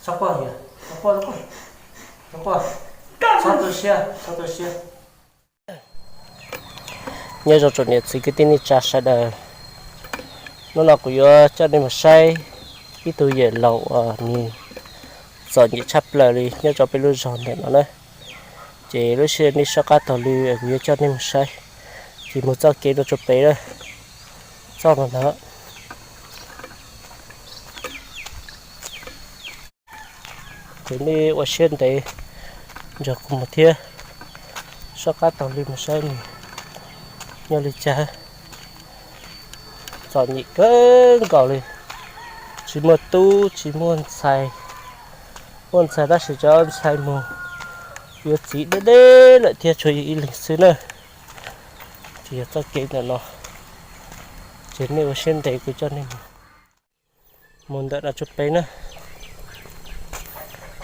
Txhob quaj, txhob quaj, txhob quaj, txhob tu siab, txhob tu siab. Nyob zoo tsoom niam txiv kwv tij neej tsa sawv daws, hnub no kuv yuav coj nej mus saib ib tug yawm laus uas nws txom nyem tshaj plaws li nyob rau peb lub zos ntawm no na. Ces lub sij hawm nej soj qab taug lw kuv yuav coj nej mus saib, ces mus txoj kev no rau pem na, txoj no ntag. Ces nej ua siab ntev nrog kuv mus thiab, soj qab taug lw mus saib nws nyob li cas. Txom nyem kawg nkaus li, tsis muaj tub tsis muaj ntxhais, muaj ntxhais tab sis cov ntxhais mus yuav txiv deb deb lawm thiab, tshuav yus ib leeg xwb na. Ces yog txoj kev ntawm no, ces nej ua siab ntev kuv coj nej mus ntawm no rau pem na,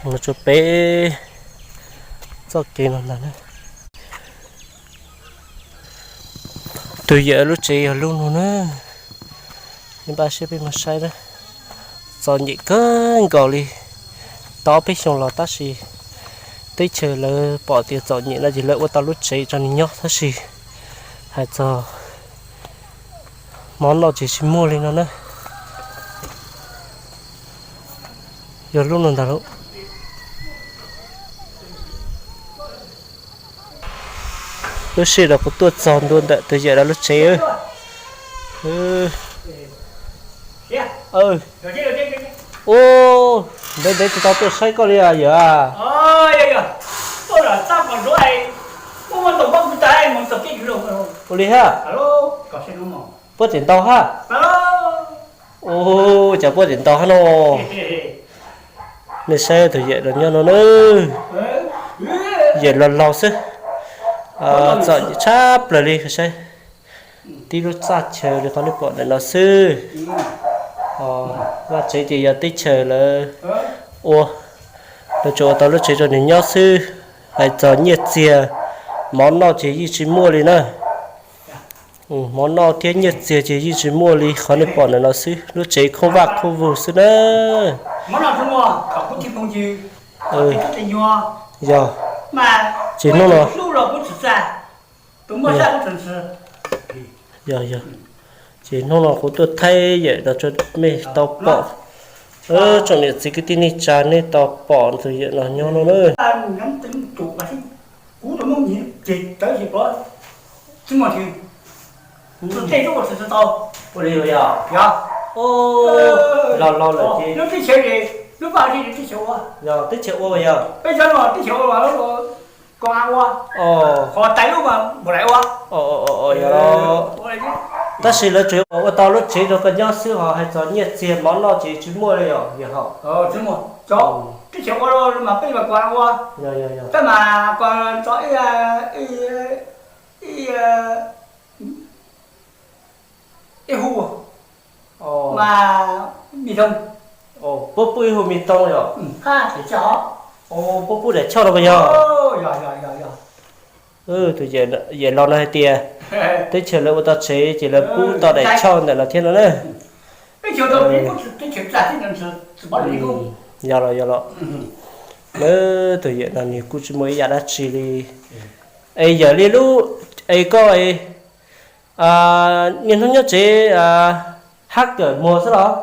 mus rau pem txoj kev no ntag na. Tus yawm lub tsev yog lub no na, nej npaj siab peb mus saib na. Txom nyem kawg nkaus li, tau peb xyoos los tab sis teb chaws lawv pom tias txom nyem no ces lawv ua tau lub tsev rau nws nyob tab sis hais txog mov noj ces tsis muaj li no na. Yog lub no ntag lauj. Lub sij hawm no kuv tuaj txog ntua ntawm tus yawm no lub tsev. Ua ntev ntev tsis tau tuaj saib koj li yawm. Ua li hab. Puab tseem ntau hab. Ua cas puab tseem ntau hab no. Nej saib tus yawm no nyob no na, yawm laus laus xwb, txom nyem tshaj plaws li saib. Tib lub txaj chaw li qhov nej pom ntawm no xwb. Vaj tsev ces yog teb chaws lawv ua, lawv tsuas ua tau lub tsev rau nws nyob xwb. Hais txog nyiaj txiag, mov noj ces yeej tsis muaj li na. Mov noj thiab nyiaj txiag ces yeej tsis muaj li qhov nej pom ntawm no xwb, lub tsev khuab vaj khuab vug xwb na. Yog, ces hnub no, yog, yog, ces hnub no kuv tuaj thaij yawm no rau nej tau pom. Tsoom niam txiv kwv tij neej tsa nej tau pom tus yawm no nyob no na. Ua li yog, laus laus lawm ces, yog teb chaws ua mas yog. Tab sis lawv tsuas ua tau lub tsev rau koj nyob xwb, ho hais txog nyiaj txiag mov noj ces tsis muaj li yog, yog hauv. Puab pub ib hu mi tooj yog? Puab pub daim choj no mas yog? Tus yawm laus no hais tias teb chaws lawv ua tau tsev ces lawv pub tau daim choj ntawm no thiab no na. Yog los, yog los. Lawv tus yawm no nws kuj tsis muaj ib yam dab tsi li. Es yawm li lub, es koj niaj hnub nyob tsev hab kawm muag xwb los?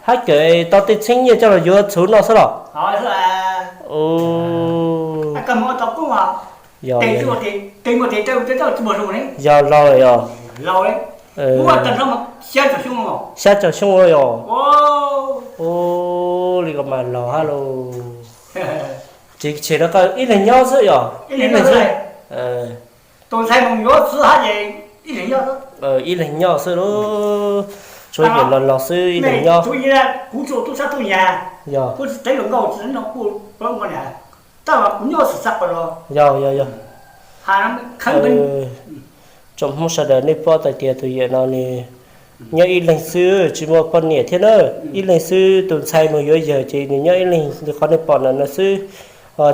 Hab kawm tau tej txheeb nyiaj coj los yuav txhuv noj xwb los? Yog, yog laus lawm yog. Xya caum xyoo yog. Ua li ko mas laus hab lauj. Ces tshem rau koj ib leeg nyob xwb yog? Ib leeg xwb. Ib leeg nyob xwb lauj. Tshuav yawm laus laus xwb ib leeg nyob. Yog, yog, yog. Tsoom Hmoob sawv daws nej paub tias tus yawm no nws nyob ib leeg xwb tsis muaj poj niam thiab na. Ib leeg xwb, tus ntxhais mus yuav yawg ces nws nyob ib leeg li qhov nej pom ntawm no xwb.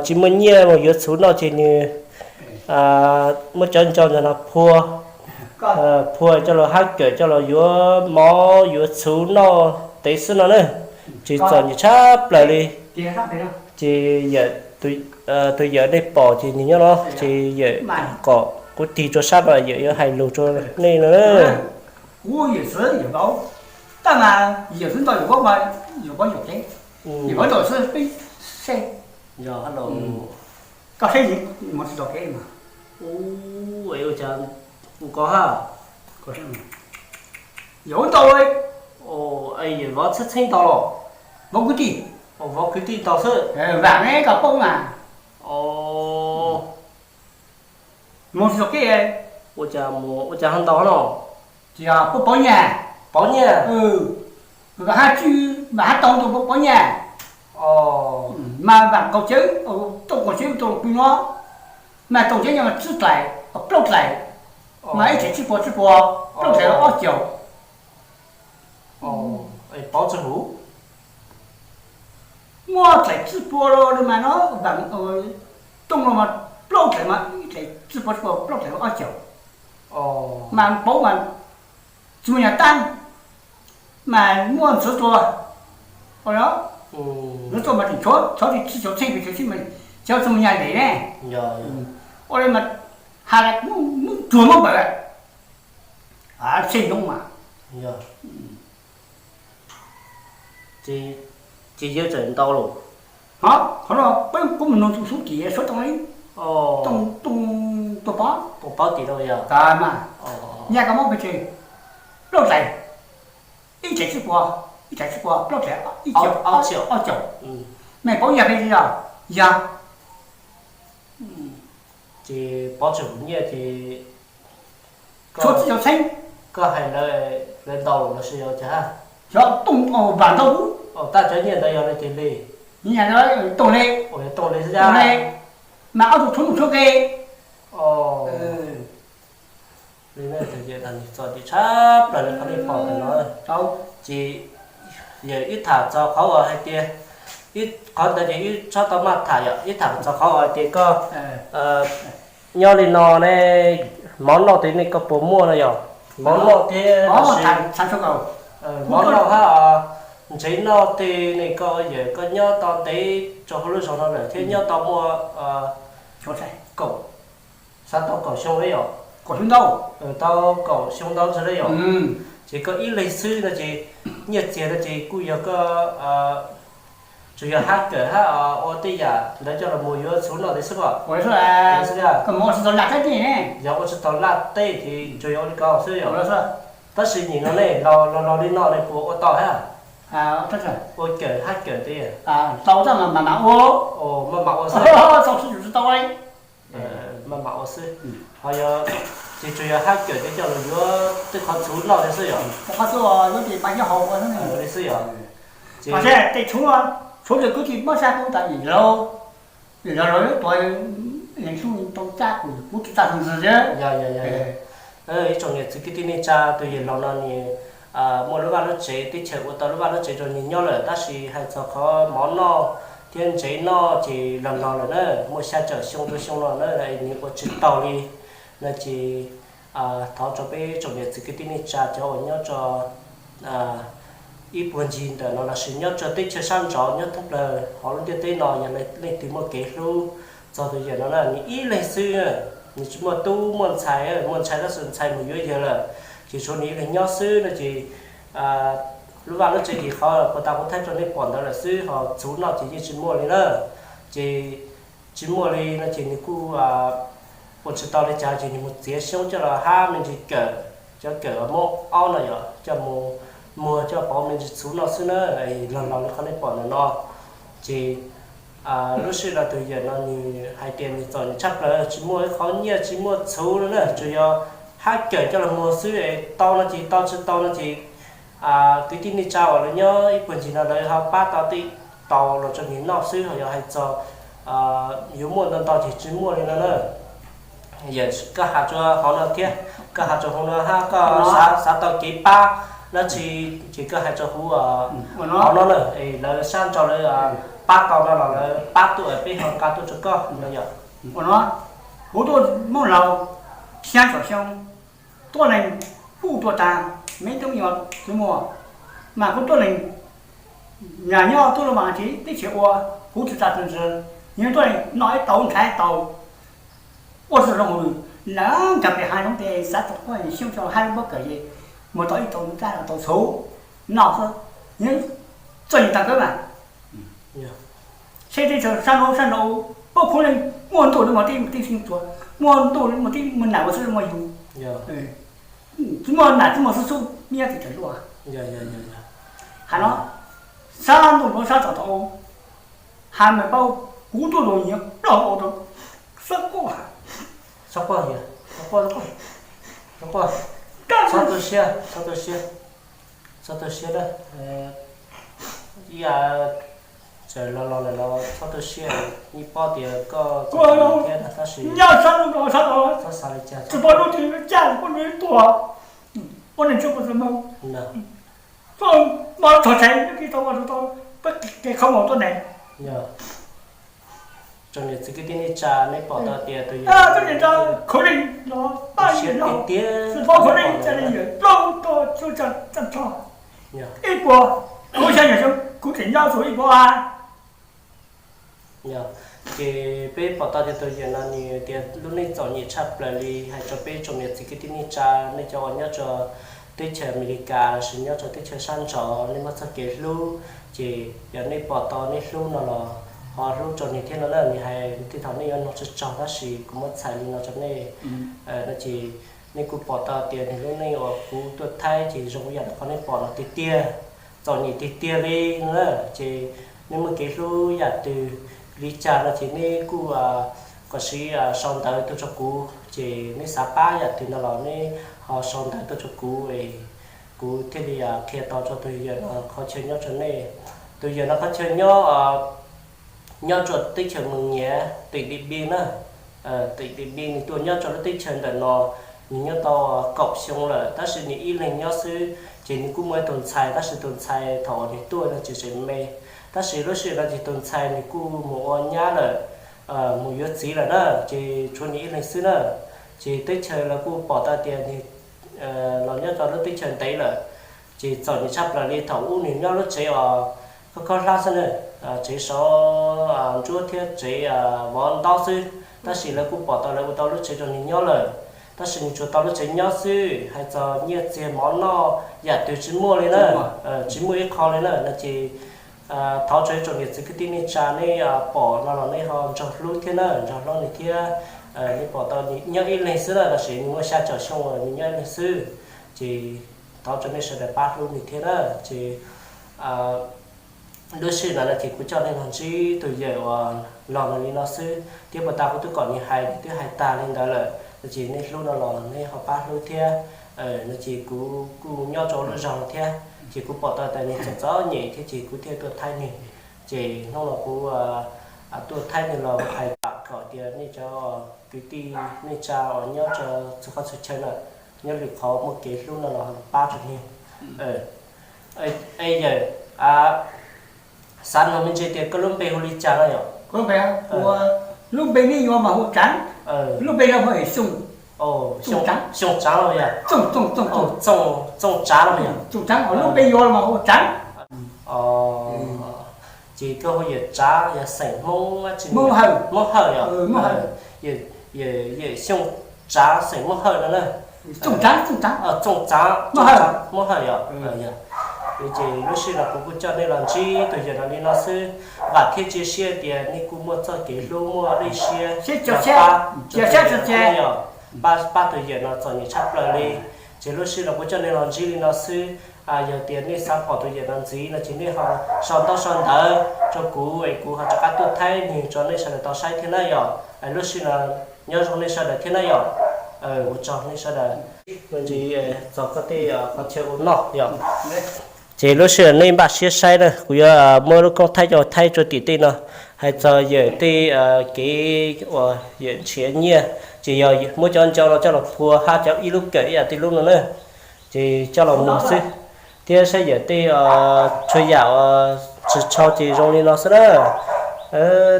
Tsis muaj nyiaj mus yuav txhuv noj ces nws muab cov ntsaum ntawm no phua, phua coj los hab kawm coj los yuav mov yuav txhuv noj tev xwb no na. Tsis txom nyem tshaj plaws li. Ces yawm, tus yawm nej pom ces nws nyob no ces yawm kom kuv tig rau sab no yawm yuav hais lus rau nej no. Ua cas kuv ko ha, yawm ntau, yawm vov txheeb txheeb ntau los? Vov kwv tij, vov kwv tij ntau xwb. Vam ne koj poob mas. Mus tsis tau kev. Ua cas, ua cas ho ntau no? Ces pov nyiaj, pov nyiaj, vam hab tswb, vam hab tau tus pov nyiaj. Mas vam qaum tsev, tooj qaum tsev, tooj pw no, mas tooj tsev nyob mas tsib dlaim, plaub dlaim, mas ib dlaim tsib puas, tsib puas, plaub dlaim ob caug. Pov tsawg huv? Muaj dlaim tsib puas los mas no, tooj los mas plaub dlaim mas ib dlaim tsib puas, tsib puas plaub dlaim ob caug. Mas pov mas tsis muaj nyaj tab, mas muaj ntxwv tua, ntxwv tua mas tseem tshuav, tshuav tsis tshuav txheej pes tsawg xwb mas cov tsis muaj nyaj lem ne. Ua li mas has muab tsuag muab npawm, txheej nyob mas. Ces yawg txawm ntau lawm. Qhov no peb kuv mus nug tus xub tim suav tooj li, tooj, tooj tua pov, tua pov tim no yog tas mas, nyaj koj muab pes tsawg? Plaub dlaim, ib dlaim tsib puas, ib dlaim tsib puas, plaub dlaim ib caug, ob caug. Mej paub yog pes tsawg? Yog ces pov tsawg huv nyiaj ces tshuav txij cov txheeb. Koj hais lawv ntau los sis yog cas? Xyov tooj vam ntau, tab cov nyiaj ntawd yog li cas li? Tooj li, tooj li xwb, mas ob tug tshuav nuj tshuav nqi. Li no tus yawm txom nyem tshaj plaws li qhov nej pom ntawm no. Ces yawm ib tham txog qhov uas hais tias, qhov ntawd ces wb txhob tau maj tham yom, ib tham txog qhov uas hais tias koj nyob li no ne, mov noj tej nej koj puas muaj no yog? Mov noj thiab, mov noj hab ntsev noj tej ne, koj yawm koj nyob tau ntev rau hauv lub zos no lawm thiab nyob tau muaj kaum, xav tau kaum xyoo li yom? Tau kaum xyoo ntau ntawd li yom? Ces koj ib leeg xwb no ces nyiaj txiag no ces kuj yog koj tsuas yog hab kawm hab ua tej yam ntawd coj los mus yuav txhuv noj tej xwb os. Yog ua tsis tau laj teb ces tsuas yog ua li ko xwb yom? Tab sis nim no nej los los li no nej puas ua tau hab? Ua kawm hab kawm tej, maj mam ua xwb. Maj mam ua xwb. Ho yog ces tsuas yog hab kawm tej coj los yuav tej qhov txhuv noj tej xwb yom? Li xwb yom? Tej txhuv, txhuv tej kwv tij muab sab kuv tas nim laug, nim laug laug tuav leej xub tau cab kuv, kuv tsis tas tus ntxwg thiab. Ib tsoom niam txiv kwv tij neej tsa, tus yawg laus no nws muaj lub vaj lub tsev, teb chaws ua tau lub vaj lub tsev rau nws nyob lawm, tab sis hais txog qhov mov noj thiab ntsev noj ces laus laus lawm na, muaj xya caum xyoo rau xyoo no na, nws ua tsis tau li no ces thov rau peb tsoom niam txiv kwv tij neej tsa cov uas nyob rau ib puag ncig ntawm no lossis nyob rau teb chaws sab nraud nyob thoob plaws hauv lub ntiaj teb no, yog leej twg muaj kev hlub txog tus yawg no na, nws ib leeg xwb, nws tsis muaj tub muaj ntxhais, muaj ntxhais tab sis ntxhais mus yuav yawg lawm, ces tshuav nws ib leeg nyob xwb no ces lub vaj lub tsev ces qhov puag ta kuv thaij rau nej pom ntawd lawm xwb, ho txhuv noj ces yeej tsis muaj li na. Ces tsis muaj li no ces nws kuj ua tsis tau li cas ces nws mus txiav xyoob coj los hab me ntsis kawm, cov kawm muab aub no yog coj mus muag coj pauv me ntsis txhuv noj xwb na. Laus laus li qhov nej pom ntawm no ces lub sij hawm tus yawm no nws hais tias nws txom nyem tshaj plaws, tsis muaj ib qho nyiaj tsis muaj txhuv li na, tsuas yog hab kawm coj los muag xwb, tau no ces tau, tsis tau no ces kwv tij neej tsa uas lawv nyob ib puag ncig no lawv ho pab tau tej tau los rau nws noj xwb, ho yog hais txog yuav muaj ntau ntau ces tsis muaj li no na. Yawm, koj has rau hauv no thiab, koj has rau hauv no hab, koj xav tau kev pab dab tsi ces koj hais rau hauv no na, lawv sab nraud lawv pab tau no los lawv pab tuaj peb ho nqa tuaj rau koj no yom. Ua no, kuv tuaj Moob Laug xya caum xyoo, tuaj leej kuj tuaj tag, me tub me nyuam twb muaj, mas kuv tuaj leej Nyob tuaj lub mas tsis teb chaws ua, kuv tsis tas tus ntsis, yog tuaj noj ib tau nrhav ib tau, ua tsis zoo hauv nws, lawv nrog pem hav zoov tes xav tau quaj xyoob rau hab lub pob kawm ces mus tau ib tau nrab tau txhuv noj xwb, txom nyem tag kawg mas. Seb teb chaws sab nraud sab nraud, pab khub leej muaj ntuj li mas tib tib xeeb tuag, muaj ntuj li mas tib muaj nam ua xwb muaj yus, tsis muaj nam tsis muaj xub xub nyob tsis tawm luaj. Has no, sab ntuj nraud sab tod tau, has mas paub, kuv tuaj los nyiam plaub hau rau, xab quaj, xab quaj, xab quaj, txhob tu siab, txhob tu siab, txhob tu siab na. Ib yam txawm los los lawm los txhob tu siab, yeej paub tias koj txom nyem thiab tab sis nyob sab nraud sab tod txhob xav li cas, tsis paub lub twg caj kuj nws tuag, ua neeg tsis muaj txoj hmoo, txoj hmoo txog tsev tsis tau ua tau peb kev qhov muag tuaj ne. Tsoom niam txiv kwv tij neej tsa, nej pom tau tias tus yawg khuv leej los pab yawg tiag tiag, tsis paub khuv leej cas li yawg plaub tuaj tsuj tsa tsa tso ib puas, kuv xya yawg xyoo kuv tseem nyob txug ib puas a. Ces peb pom tau tias tus yawg no nws tias lub neej txom nyem tshaj plaws li, hais rau peb tsoom niam txiv kwv tij neej tsa, nej cov uas nyob rau teb chaws Amelikas lossis nyob rau teb chaws sab nraud, nej muaj txoj kev hlub, ces yog nej pom tau nej hlub no los ho hlub rau nws thiab no na. Nws hais tej thaum nej yuav nug tsawg tsawg tab sis kuv muab txhais li no rau nej no ces nej kuj pom tau tias nws lub neej uas kuv tuaj thaij ces zoo yam li qhov nej pom no tiag tiag, txom nyem tiag tiag li no na. Ces nej muaj kev hlub yam twg li cas no ces nej kuj kom siv sau ntawv tuaj rau kuv, ces nej xav pab yam twg no los nej ho sau ntawv tuaj rau kuv es kuv thiaj li qhia tau rau tus yawg no qhov chaw nyob rau nej. Tus yawg no qhov chaw nyob nyob rau teb chaws Moos Nyiav, tỉnh Điện Biên na. Tỉnh Điện Biên nws tuaj nyob rau lub teb chaws ntawm no, nws nyob tau kaum xyoo lawm tab sis nws ib leeg nyob xwb. Ces nws kuj muaj ib tug ntxhais tab sis tus ntxhais thaum uas nws tuaj no ces tseem me, tab sis lub sij hawm no ces tus ntxhais nws kuj mus ua nyab lawm, mus yuav txiv lawm na, ces tshuav nws ib leeg xwb na. Ces teb chaws lawv kuj pom tau tias nws los nyob rau lub teb chaws ntev lawm, ces txom nyem tshaj plaws li. Thaum ub nws nyob lub tsev uas khaub khaub hlab xwb na, tsev saum ntsuab thiab tsev vov ntaub xwb, tab sis lawv kuj pom tau lawv ua tau lub tsev rau nws nyob lawm, tab sis nws tsuas tau lub tsev nyob xwb, hais txog nyiaj txiag mov noj yam twg tsis muaj li na, tsis muaj ib qho li na no ces thov rau ib tsoom niam txiv kwv tij neej tsa nej pom no los nej ho nrog hlub thiab na, nrog hlub nws thiab. Nej pom tau nws nyob ib leeg xwb na, tab sis nws muaj xya caum xyoo nws nyob ib leeg xwb, ces thov rau nej sawv daws pab hlub nws thiab na. Ces lub sij hawm no no ces kuv coj nej los ntsib tus yawm uas los no li no xwb, thiab puag ta kuv twb kom nws hais nws twb hais tag li ntawd lawm no ces nej hlub no los nej ho pab hlub thiab. No ces kuv kuj nyob rau lub zog thiab, ces kuv pom tau tias nws txom txom nyem thiab ces kuv thiaj tuaj thaij nws. Ces hnub no kuv tuaj thaij nws los hais pam kom tias nej cov kwv tij neej tsa uas nyob rau txhua qhov txhua chaw na, nyob lwm qhov muaj kev hlub no los pab rau nws. Yawm, xav nug me ntsis tias koj lub npe hu li cas no yom? Lub npe nej yuav mas hu Tsaav, lub npe no hu Xyooj Tsaav los yog Txooj Tsaav los yog Txooj Tsaav, lub npe yuav mas hu Tsaav. Ces koj hu yawm Tsaav yog xeem Hmoob, Hmoob Hawj, Hmoob Hawj yog, yawm Xyooj Tsaav xeem Hmoob Hawj no na. Txooj Tsaav, Txooj Tsaav, Hmoob Hawj yog. Ces lub sij hawm no kuv kuj coj nej los ntsib tus yawm no li no xwb, vam thiab cia siab tias nej kuj muaj txoj kev hlub muaj dej siab, pab, pab tus yawm no txom nyem tshaj plaws li. Ces lub sij hawm no kuv coj nej los ntsib li no xwb. Yog tias nej xav pom tus yawm no ntxiv no ces nej ho sau ntaub sau ntawv rau kuv es kuv ho rov qab tuaj thaij nws rau nej sawv daws tau saib thiab na yom. Lub sij hawm no nyob zoo nej sawv daws thiab na yom. Ua tsaug nej sawv daws. Ntsis txog koj tej qhov chaw ua noj yom. Ces lub sij hawm nej npaj siab saib na, kuv yuav muab lub koob thaij coj thaij rau tim tej no, hais txog yawm tej kev uas yawm nrhiav nyiaj, ces yog muab cov ncau no coj los phua hab cov ib lub kawm ib yam tej lub no na, ces coj los muag xwb. Thiab saib yawm tej txhua yam uas tsis tshau ces zoo li no xwb na.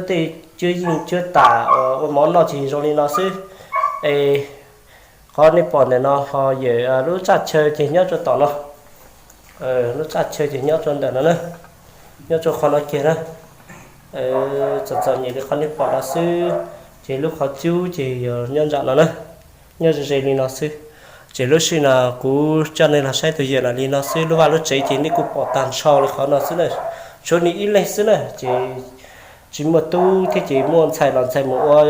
Tej cuab yeej cuab tam uas ua mov noj ces zoo li no xwb. Es qhov nej pom ntawm no ho yawm lub tsaj chaw ces nyob rau tom no. Lub tsaj chaw ces nyob rau ntawm no na. Nyob rau qhov no kiag na, txom txom nyem li qhov nej pom no xwb, ces lub qhov cub ces yog nyob nram no na, nyob ze ze li no xwb. Ces lub sij no kuv coj nej los saib tus yawm no li no xwb, lub vaj lub tsev ces nej kuj pom tag nrho li qhov no xwb na, tshuav nws ib leeg xwb na, ces tsis muaj tub thiab ces muaj ntxhais los ntxhais mus ua,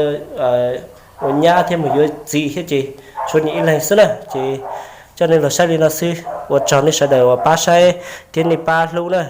ua nyab thiab mus yuav txiv thiab ces tshuav nws ib leeg xwb na, ces coj nej los saib li no xwb, ua tsaug nej sawv daws uas pab saib thiab nej pab hlub na.